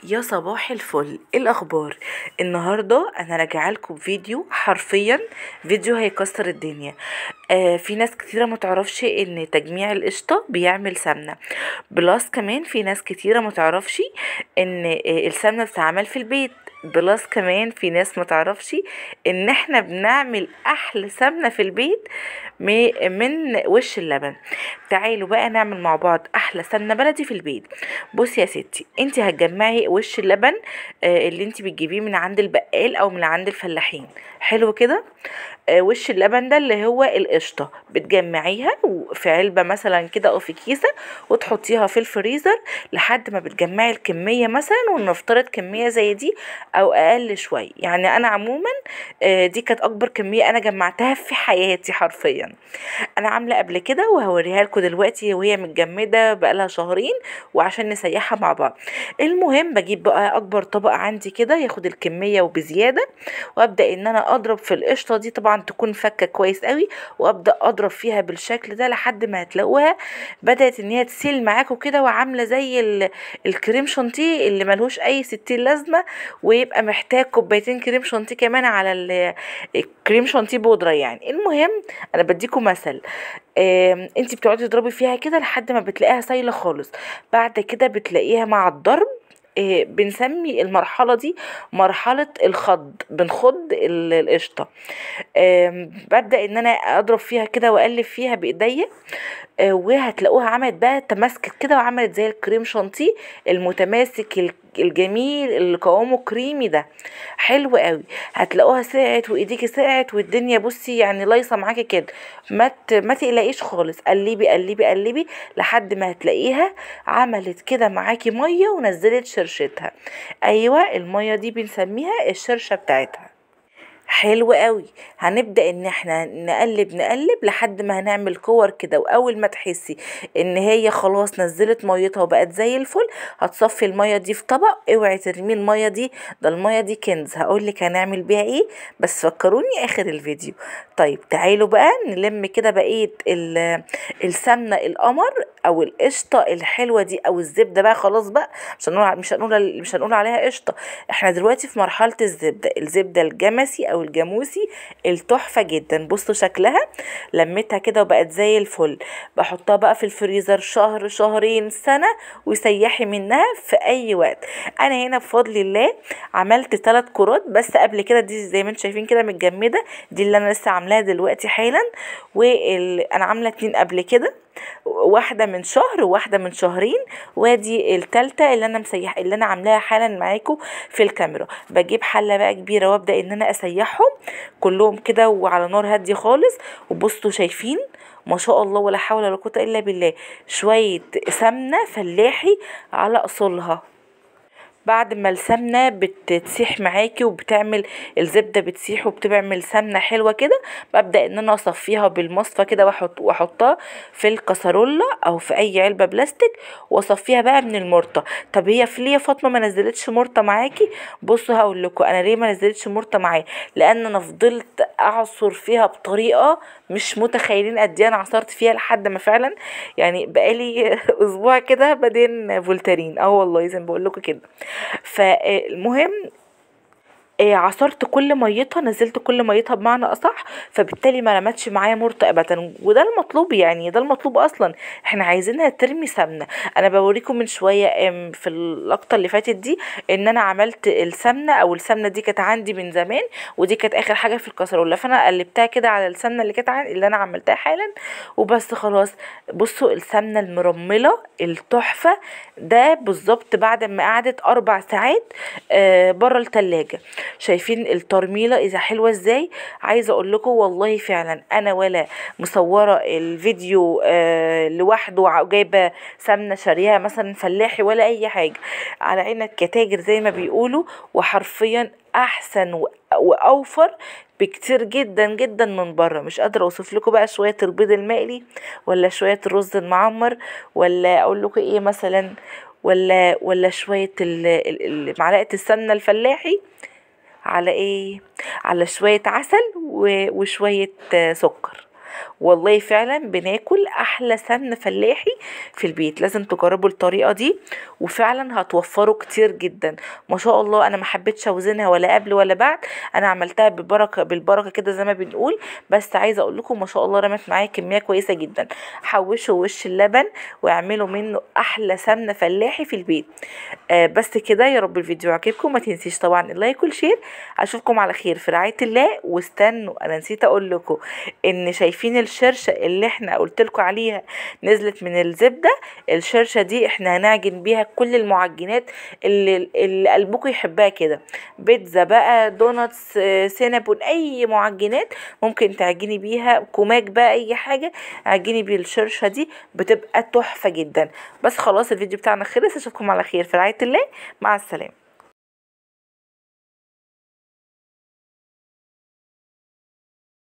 يا صباح الفل، ايه الاخبار؟ النهارده انا راجعه لكم بفيديو، حرفيا فيديو هيكسر الدنيا. في ناس كتيرة ما تعرفش ان تجميع القشطه بيعمل سمنه، plus كمان في ناس كتيرة ما تعرفش ان السمنة بتتعمل في البيت، plus كمان في ناس ما تعرفش ان احنا بنعمل احلى سمنه في البيت من وش اللبن. تعالوا بقى نعمل مع بعض احلى سمنه بلدي في البيت. بصي يا ستي، انت هتجمعي وش اللبن اللي انت بتجيبيه من عند البقال او من عند الفلاحين، حلو كده. وش اللبن ده اللي هو القشطه، بتجمعيها في علبة مثلا كده او في كيسه وتحطيها في الفريزر لحد ما بتجمعي الكمية، مثلا ونفترض كمية زي دي او اقل شوية. يعني انا عموما دي كانت اكبر كمية انا جمعتها في حياتي حرفيا. انا عامله قبل كده وهوريها لكم دلوقتي وهي متجمده بقالها شهرين، وعشان نسيحها مع بعض. المهم بجيب بقى اكبر طبق عندي كده ياخد الكمية وبزياده، وابدا ان انا اضرب في القشطه دي، طبعا تكون فكه كويس قوي، وابدا اضرب فيها بالشكل ده لحد ما هتلاقوها بدات ان هي تسيل معاكم كده، وعامله زي الكريم شانتيه اللي ملهوش اي ستين لازمه، ويبقى محتاج كوبايتين كريم شانتيه كمان على الكريم شانتيه بودره يعني. المهم انا بديكم مثل، انت بتقعدي تضربي فيها كده لحد ما بتلاقيها سايله خالص. بعد كده بتلاقيها مع الضرب، بنسمي المرحلة دي مرحلة الخض، بنخض القشطة. ببدأ ان انا اضرب فيها كده واقلب فيها بايديا، وهتلاقوها عملت بقى تماسكت كده، وعملت زي الكريم شانتيه المتماسك الجميل اللي قوامه كريمي ده، حلو قوي. هتلاقوها سقعت وايديكي سقعت والدنيا بصي يعني لايصه معاكي كده، ما تقلقيش خالص. قلبي قلبي قلبي لحد ما هتلاقيها عملت كده معاكي مية ونزلت شرشتها. ايوه المية دي بنسميها الشرشه بتاعتها. حلو قوي. هنبدأ ان احنا نقلب نقلب لحد ما هنعمل كور كده، واول ما تحسي ان هي خلاص نزلت ميتها وبقت زي الفل، هتصفي المية دي في طبق. اوعي ترمي المية دي، ده المية دي كنز، هقولك هنعمل بيها ايه بس فكروني اخر الفيديو. طيب تعالوا بقى نلم كده بقية السمنة القمر او القشطة الحلوة دي او الزبدة بقى. خلاص بقى مش هنقول عليها قشطة، احنا دلوقتي في مرحلة الزبدة، الزبدة الجمسي او الجاموسي التحفة جدا. بصوا شكلها، لميتها كده وبقت زي الفل. بحطها بقى في الفريزر شهر شهرين سنة، وسيحي منها في اي وقت. انا هنا بفضل الله عملت 3 كرات بس قبل كده، دي زي ما انتم شايفين كده متجمدة، دي اللي انا لسه عاملاها دلوقتي حالا، وانا عاملة 2 قبل كده، واحدة من شهر وواحدة من شهرين، وادي التالتة اللي انا مسيح اللي انا عاملاها حالا معاكم في الكاميرا. بجيب حلة بقى كبيرة وابدأ ان انا اسيحهم كلهم كده وعلى نار هادية خالص. وبصوا شايفين ما شاء الله ولا حول ولا قوة الا بالله، شوية سمنة فلاحي على اصولها. بعد ما السمنة بتسيح معاكي وبتعمل الزبدة بتسيح وبتعمل سمنه حلوة كده، ببدا ان انا اصفيها بالمصفى كده واحطها في الكسرولة او في اي علبة بلاستيك، واصفيها بقى من المرطه. طب هي في ليه يا فاطمة ما نزلتش مرطه معاكي؟ بصوا هقول لكم انا ليه ما نزلتش مرطه معايا، لان انا فضلت اعصر فيها بطريقة مش متخيلين قد ايه انا عصرت فيها، لحد ما فعلا يعني بقالي اسبوع كده بعدين فولتارين، والله زي ما بقول لكم كده. فالمهم عصرت كل ميتها، نزلت كل ميتها بمعنى اصح، فبالتالي ما رمتش معايا مرطه ابدا، وده المطلوب يعني، ده المطلوب اصلا، احنا عايزينها ترمي سمنه. انا بوريكم من شوية في اللقطة اللي فاتت دي ان انا عملت السمنة، او السمنة دي كانت عندي من زمان، ودي كانت اخر حاجة في الكسرولة، فانا قلبتها كده على السمنة اللي كانت اللي انا عملتها حالا وبس خلاص. بصوا السمنة المرمله التحفة ده بالظبط بعد ما قعدت 4 ساعات بره التلاجة. شايفين الترميله اذا حلوة ازاي؟ عايزه اقول لكم والله فعلا انا ولا مصوره الفيديو لوحده وجايبه سمنه شاريها مثلا فلاحي ولا اي حاجة، على عينك كتاجر زي ما بيقولوا، وحرفيا احسن واوفر بكتير جدا جدا من بره. مش قادرة اوصف لكم بقى شوية البيض المقلي ولا شوية الرز المعمر ولا اقول لكم ايه مثلا، ولا شوية معلقه السمنة الفلاحي على ايه، على شوية عسل وشوية سكر. والله فعلا بناكل احلى سمن فلاحي في البيت. لازم تجربوا الطريقة دي وفعلا هتوفروا كتير جدا ما شاء الله. انا ما حبيتش اوزنها ولا قبل ولا بعد، انا عملتها بالبركة بالبركة كده زي ما بنقول، بس عايزه اقول لكم ما شاء الله رمت معايا كمية كويسة جدا. حوشوا وش اللبن واعملوا منه احلى سمنه فلاحي في البيت. بس كده، يا رب الفيديو عجبكم. ما تنسيش طبعا ال like وال share. اشوفكم على خير في رعاية الله. واستنوا، انا نسيت اقول لكم ان شايفين الشرشه اللي احنا قلت لكم عليها نزلت من الزبدة، الشرشه دي احنا هنعجن بيها كل المعجنات اللي قلبكم يحبها كده، بيتزا بقى، donuts، سينابون، اي معجنات ممكن تعجني بيها، كوماك بقى، اي حاجة اعجني بالشرشه دي بتبقى تحفة جدا. بس خلاص الفيديو بتاعنا خلص، اشوفكم على خير في رعاية الله، مع السلامة.